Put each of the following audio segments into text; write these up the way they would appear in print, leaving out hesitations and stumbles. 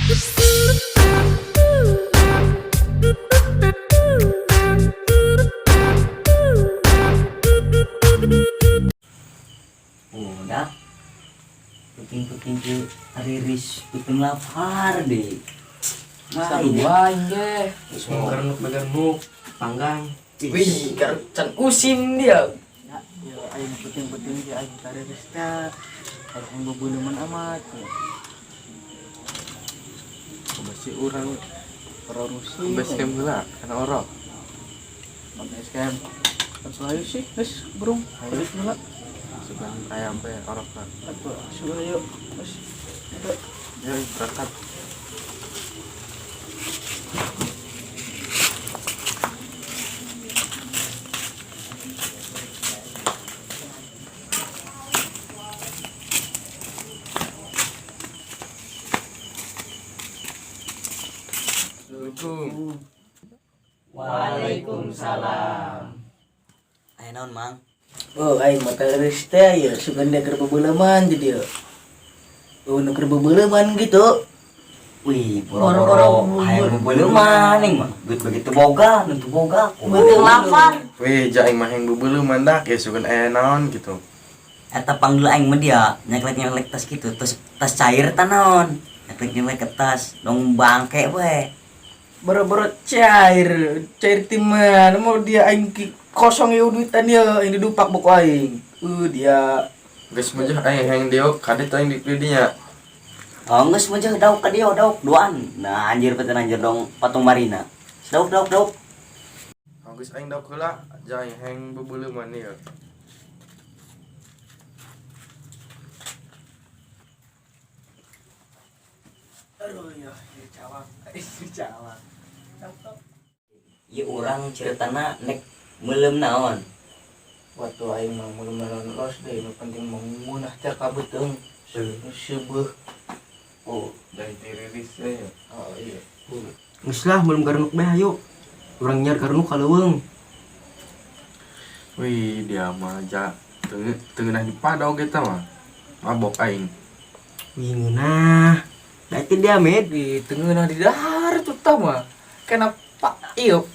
Udah. Puting-puting ke ariris puting lapar deh. Sarua ge. Garnuk bagarnuk panggang. Wih, can usin dia. Ya, ya aing puting-puting ge aing tariris teh. Aing bebeuleman amat. Masih urang Produksi. base camp heula kana orok. Base camp. Kan selayu sih, geus burung. Balik heula. Sugan ayam pe orok lah. Apa sudah yuk. Geus. Ya berangkat. Assalamualaikum. Waalaikumsalam. Aya naon, Mang? Oh, aing mah tariris teh ya sugan dia keur bebeuleman jadi ya. Oh, nu keur bebeuleman gitu. Wih, boro-boro hayang bebeuleman ning mah. Duit begitu boga, nentu boga. Beuteung lapar. Wih, ja aing mah hayang beubeuleuman dak ya sugan aya naon gitu. Eta panggil aing mah dia nyeklek-nyeklek tas gitu, tas tas cair ta naon. Nyeklek-nyeklek ke tas, dong bangke we. Boro-boro cair, cair ti mana mau dia aing kosong ya duitan ya, ini dupak buku aing. Dia Geus mah jah aing hayang diok kade teh aing di dinya. Oh, geus mah jeung dauk ka dieu, dauk duaan. Nah, anjir peten anjir dong patung Marina. Dauk dauk dauk. Oh, geus aing dauk heula, ja aing hayang beubeuleuman ieu. Aduh ya, ini cawak, ini cawak. Ieu urang ceritana nek meuleum naon. Waktu aing mah mulai naon los deh, nu penting mengunah teh ka beuteung. Seubeuh. Oh, Dari tiriris ya. Oh iya. Geus lah belum garnuk beh ayo. Urang nyar garnuk ka leuweung. Wih, dia mah ja teu ngeunah di padog eta mah. Mabok aing. Wih ngeunah. Da itu dia med. Di tengeunah di dahar tuh tah mah. Kenapa iyo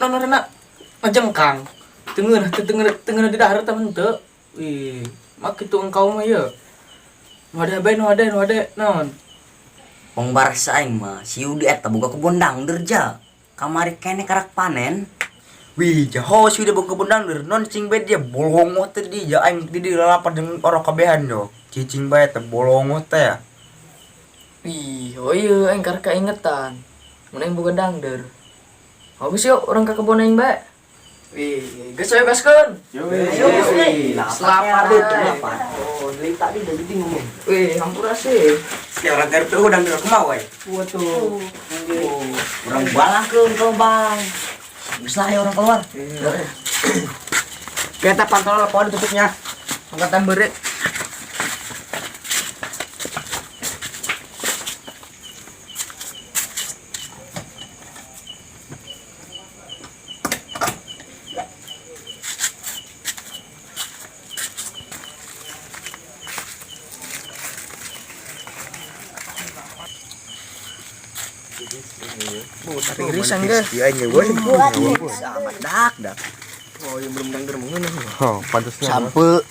nonorna ngejengkang. Tengeunah teu tengeunah tengeunah di dahar tah henteu. Wih, mak kitu engkau mah ieu. Nu ada bae nu ada nu ada naon. Pong barasa aing mah si Yudi eta boga kebon dangder ja. Kamari kene karak panen. Wih, jaho sih udah boga kebon dangder. Non cing bae dia bolongo teh di ja aing di lalapan jeung orok kabehan yo. Cicing bae teh bolongo teh ya. Wih, oh iya aing karek kaingetan. Mun aing boga dangder. Oh geus yuk urang ka kebon aing bae. Wih, geus ayo gaskeun. Ayo, Selamat. Lapar. Oh, dari tadi udah jadi ngomong. Wih, hampura sih. Si orang garpu udah dangder kumaha we. Waduh. Urang balangkeun ke bang. Geus lah ayo urang keluar. Kita pantol laporan tutupnya. Angkatan beret. Ririsan ge. Iya aing ge we. Amat dak dak. Oh, yang belum dangder mah ngeunah. Oh, pantasnya. Sampe.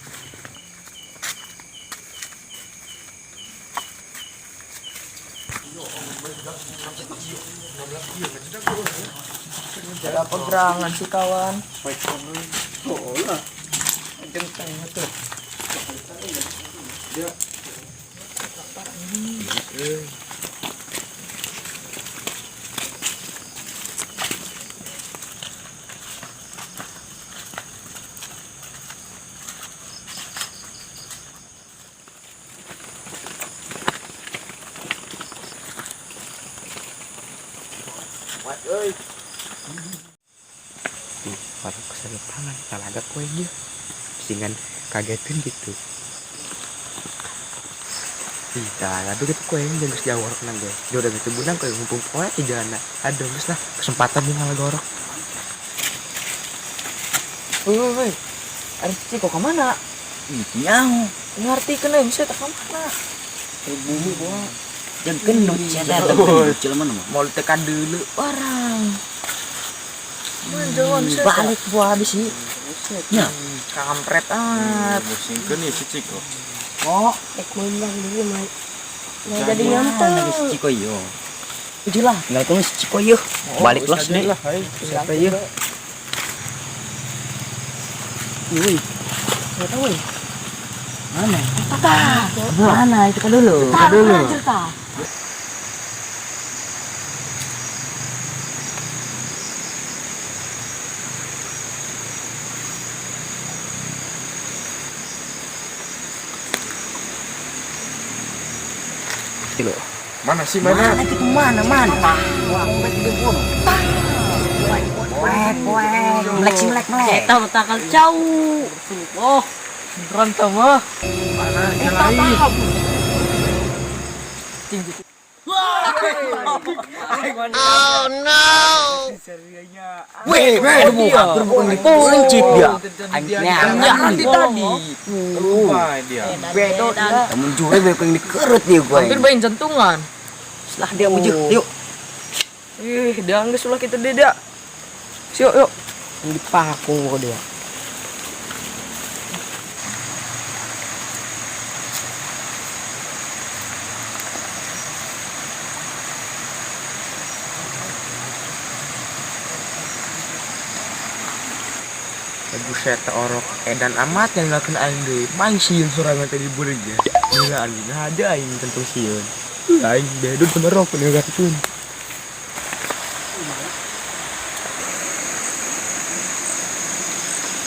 Ada pegerangan sih kawan. Oh lah. Jengkang tuh. Ih, orang keseluruhan talaga kue nya. Singan kagetin gitu. Ih, talaga gitu kue nya geus jauh orok nang gue. Dia udah gitu bunang kue ngumpul poe di jalan. Aduh, geus lah kesempatan nih ngalah gorok. Woi, woi, woi. Ada si Ciko kemana? Ih, nyaho. Ngerti kena yang saya tak kemana? Bumi gua. Jeung gendut sia teh, gendut jelema mah. Mau tekan dulu orang. Balik buah habis sih. Ya. Kampret ah. Musingkeun ieu si Ciko. Oh, Rek meunang deui mah. Nah jadi nyantai. lagi si Ciko yo. Udah lah, tinggal kamu si Ciko yo. Balik los nih. Lah, hai. Siapa ya? Wih, Enggak tahu ya. mana? Mana itu kan dulu. Tah, dulu. Cerita. Mana sih mana? Mana itu mana mana? Melek melek melek melek. Eta takal cau. Oh, beneran tah mah. Weh, aduh, bukan dipencit dia. Anjingnya tadi. Lupa dia. Bedo dia. Kamu jure beko yang dikerut dia gue. Hampir bayin jantungan. Setelah dia mujuk, yuk. Ih, dah geus ulah kitu deui da. Yuk, yuk. Dipaku kok dia. Buset orok edan amat yang ngelakuin aing deui. Main sieun sorangan tadi beureum ya. Gila anjing ada aing tentu sieun. Aing bedut bener rok ngelakuin.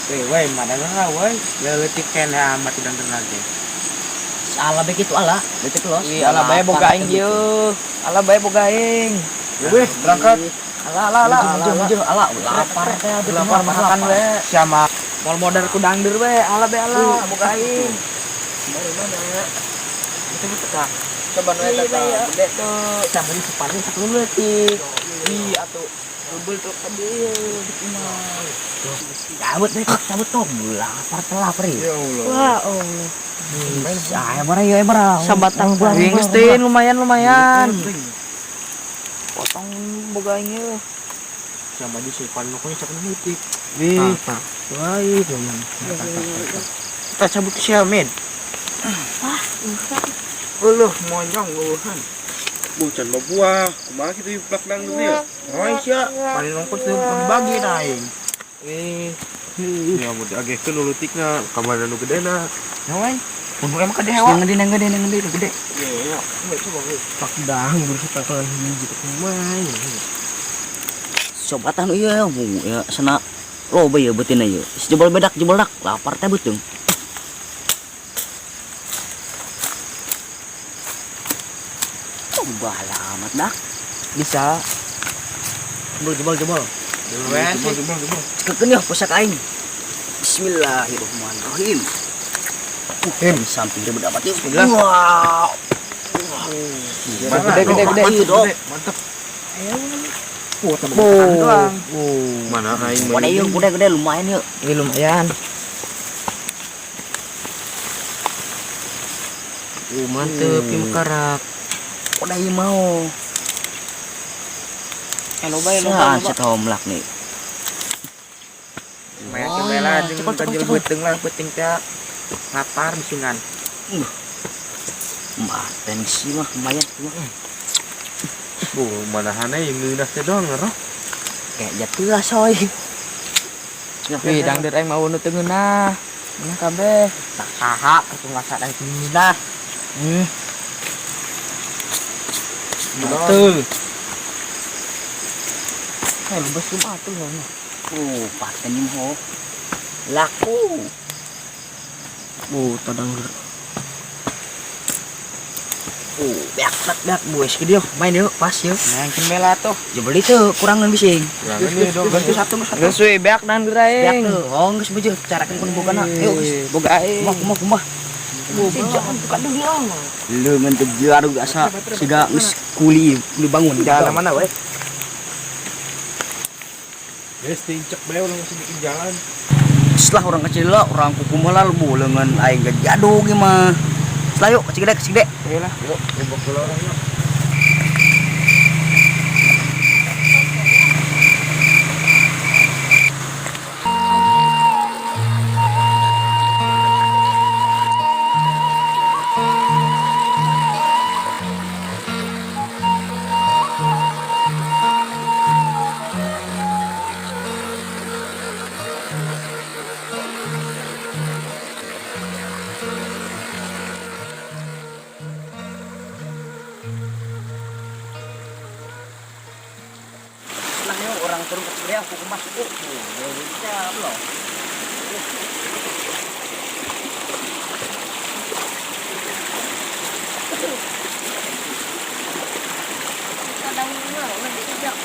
Weh, weh, mana lah, weh. Leutik keneh amat udah lagi. Salah begitu ala, detik los. Ih, ala bae boga aing ieu. Ala bae boga aing. Weh, berangkat. Ala ala ala. Ala ala, lapar teh, Lapar makan we. Sama Mal modal ku dangder we, ala bae ala boga aing. Coba nu eta tah, gede tuh. Sambil sepaling satu leutik. Ih, atuh dobel tuh ka dieu. Cabut deh, cabut tuh. Lapar teh lapar ya. Ya Allah. Wah, Allah. Saya bara ya bara. Sabatang buah. Wih, geus teuing lumayan lumayan. Potong boga aing ieu. Sama di si panoknya cak nutik. Wih. Wah, iya cuman. kita cabut ke Xiaomi. Uluh, monyong uluhan. Bucan babuah. Kumaha kitu plak dangdut ya? Oi sia, paling nongkos teu dibagi na aing. Wih, Ya mun diagehkeun nu leutikna, kamana nu gedena. Oi, mun emang ka dewa. Yang gede, yang gede, yang gede, yang gede. Iya, Pak dang berusaha takalan hiji kumaha. Sobatan iya bu ya sana loba ya betina ya. Jebol bedak, jebol dak, lapar teh beuteung. Coba amat dak. Bisa. Jebol, jebol, jebol. Jebol, jebol, jebol. Cekekeun ya pusak aing. Bismillahirrahmanirrahim. Samping dia berdapat yuk. Bismillah. Wow. Gede gede gede. Gede. Mantap. Doang. Mana aing Gede yuk, gede gede lumayan yuk. Ini lumayan. Mantep ieu karak. Udah ieu mau. eh loba ya loba. Saan loba. si tomlak nih. Lumayan ke bela jeung Cepet, cepet, ganjel cepet. beuteung lah beuting teh. Lapar bisingan. Mbah, tensi mah lumayan mah. Bu, manahana yang ngeunah teh doang roh. Kayak jatuh lah soy. Wih, dangder aing mau nu teu ngeunah. Ngeunah kabeh. Tak saha ketungasan aing ngeunah. Betul. Eh, bebas cuma atuh loh. Paten ini mah. Laku. Bu, tadang Beak beak beak bues ke dia. Main yuk, pas yuk. Nah, kin bela tuh. Jebel itu kurangan bising. Kurangan nih dong. Ganti satu satu. Geus we beak dangder Beak aing. tuh. Oh, geus beujeut carakeun kun bogana. Yuk, geus. Boga aing. Kumah kumah kumah. Jangan buka dulu lah. Leungeun teu jaru asa siga geus kuli, kuli bangun. Jalan mana weh? Guys, tincek bae ulah masih bikin jalan. Setelah orang kecil lah, orang kukumaha lah bu leungeun aing ge jadug ieu mah. Setelah yuk, kecil gede, kecil gede. Ayolah. Yuk, tembok dulu orang yuk. turun ke dia aku masuk. Siap loh. Kadang mah ulah diijak.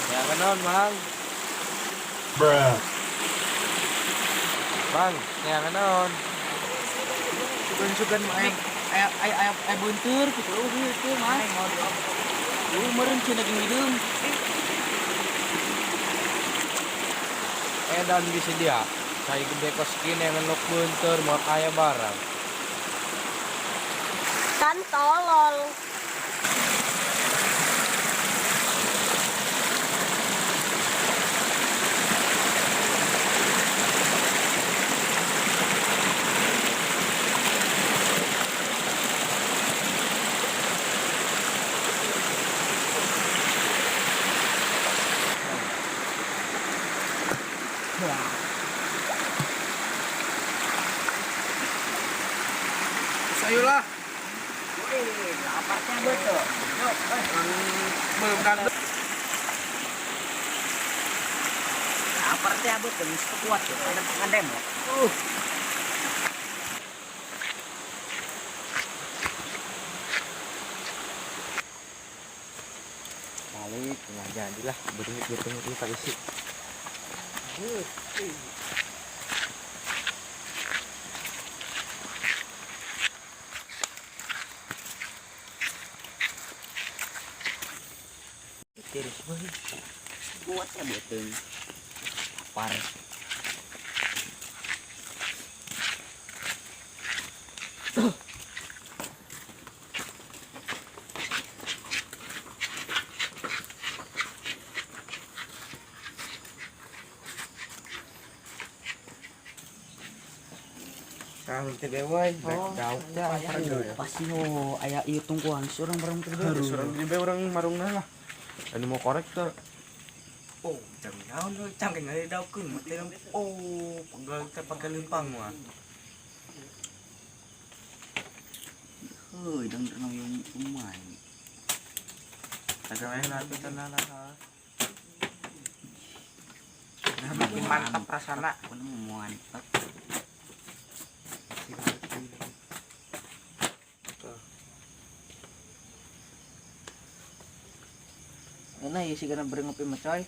Ya kenon, Mang. Bang, ya kenon. Sugan-sugan mah aya aya aya aya beunteur kitu eueuh ieu mah. Eueuh meureun cenah jeung hideung. Edan bisa dia. Cai gede kos kini yang ngenuk beunteur moal aya barang. Kan tolol. Ayolah. Wih, laparnya betul. Yuk, Belum kan. Laparnya betul, mesti kuat ya. Ada pengadem ya. Balik, nggak jadilah. Berhenti ini tak isi. Tiris banget. Kuatnya betul. Lapar. Kang teh deui, jauh teh apa Pasti ho, aya ieu tungguan surang bareng teh. Harus orang di orang marungna lah. Anu mau korek tuh. Oh, jam naon we cangkeng ngari daukeun mah teh. Oh, pegal teh pakai lempang mah. Heuy, dang renang yang umay. Agak enak tuh tenang lah. Nah, makin mantap rasana. Pokoknya mantap. Enak ya sih karena beri ngopi mah coy.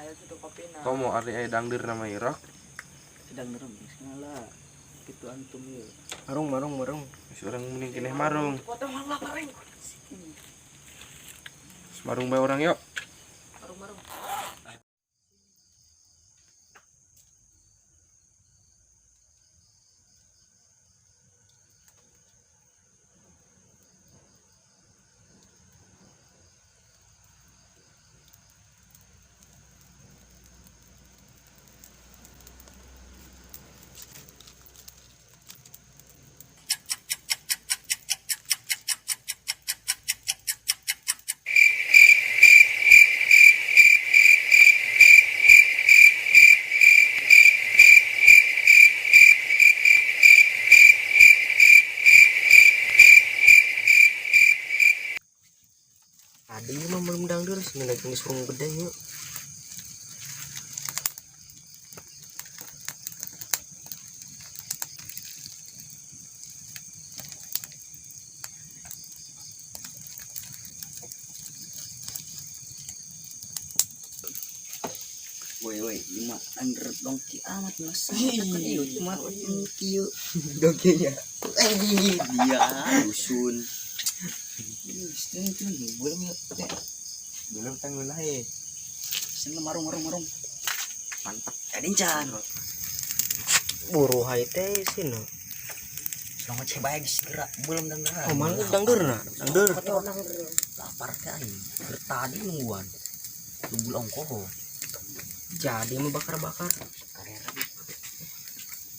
Ayo tutup kopina. Kau mau ari aya dangdir nama Irok? Sedang derem geus ngala. Kitu antum ieu. Marung marung marung. Geus urang mending keneh marung. Potong lapar aing. Geus marung bae urang yuk. Marung-marung. Tadi mah belum dangdur sini lagi surung gede yuk. Woi woi, lima under dongki amat mas. Iya, cuma dongki yuk. Dongkinya. Eh, dia dusun. Belum tanggung lah eh. Sini marung marung marung. Mantap. Jadi can. Buru hai teh sini. Selamat sih baik segera belum dangdeur. Oh, mana dangdeurna? Dangdeur. Lapar teh aing. Dari tadi nungguan. Tunggu ongkoh. Jadi mau bakar-bakar.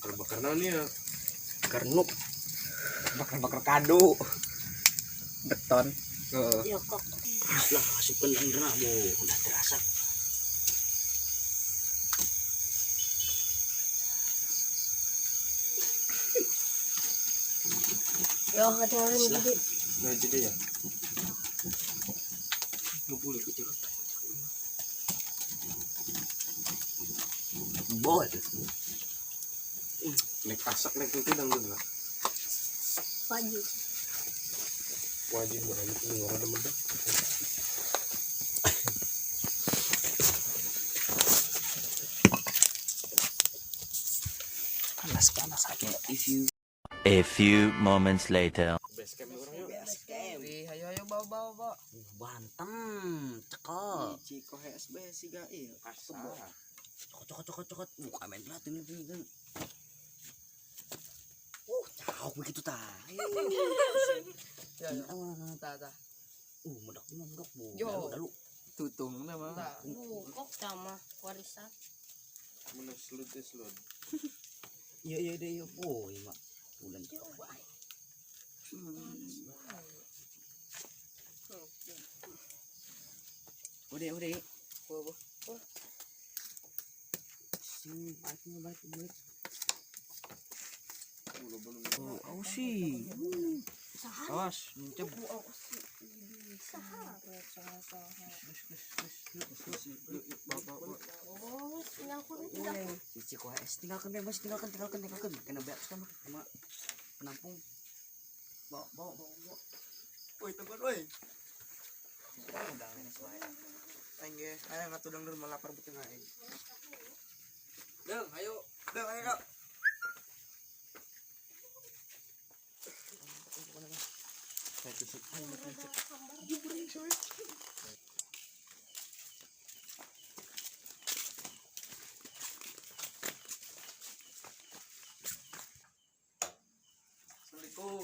Bakar naon ya? Karnuk. Bakar-bakar kado. Beton. Heeh. Ya kok. Lah asupkeun dangdeurna bu, udah terasa. Ya ketinggalan jadi. Nah, jadi ya. Bol. Nek asak nek itu dangdut lah. Wajib. Wajib banget ini orang demen. Panas-panas aja. If you A few moments later. Base camp orang yuk. Ayo ayo bawa bawa bawa. Banten, cekal. Ciko HSB siga ieu. Cokot cokot cokot cokot. Buka main lah ini ini. Cakep begitu ta. Ya ya. Tah tah. Medak medak bu. Yo. Dalu dalu. Tutung nama. Bukok sama warisan. Mana slut deh slut. Iya iya deh iya boy mak. Bulan. Udah udah. Sing balik balik balik. Oh, sih. Awas, nincep. Si Ciko HS tinggalkan bebas tinggalkan tinggalkan tinggalkan kena beak sama sama penampung. Bawa bawa bawa bawa. Woi, teman woi. Aing ge, aing ngatu dangdeur mah lapar beuteung aing. Deng, ayo. Deng, ayo kak. Assalamualaikum. Assalamualaikum.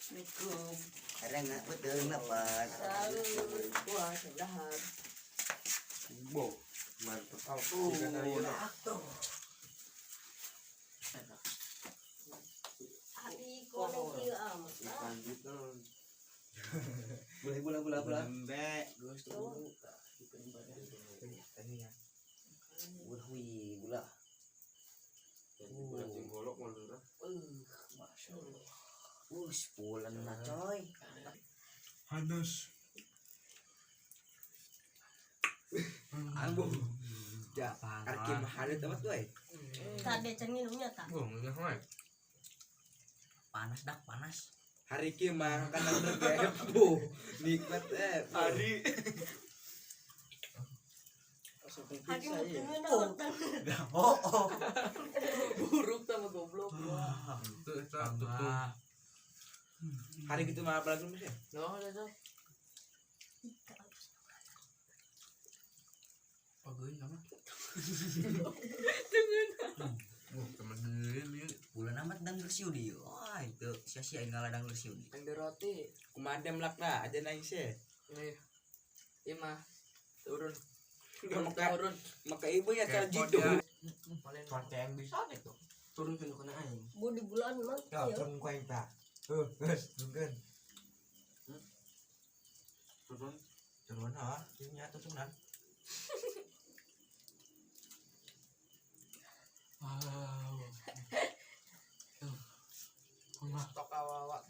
Assalamualaikum. Karena betul napas. Wah, dahar. Bo. Mantap. Oh, Abi kono kieu amat. Lanjut dong. Boleh boleh boleh boleh. Lembek. Ulah wih ulah. Udah golok mau lu dah. Masya Allah. Sebulan lah coy. Hanas. Ambu. Ja, karki mahalut amat woi. Tadi can minumnya tak. Bo, enggak hai. Panas dak panas. Hari ki mah kan dangdeur ge. Bu, nikmat eh. Hari. Hari mau tengah Oh oh. Buruk sama goblok. Itu eta tuh. Hari gitu mah apalagi mas ya? No, ada. Pageun sama. Oh, teman ini. Bulan amat dangdeur siudi. Wah, itu sia-sia ngalah dangdeur siudi. Dangdeur roti. Kumadam lakna aja nangis ya. Ini. Ini mah turun. Maka Turun. maka ibu ya cara Kepo jitu. dia. Paling Konceng bisa gitu. Turun ke kena aing. Budi bulan mah. Ya, turun ku aing tak. Geus, turunkeun. Turun. Turun ah, ini nyatu turunan. Wow. Tok awak.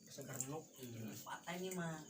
Segar nuk. Patah ini mah.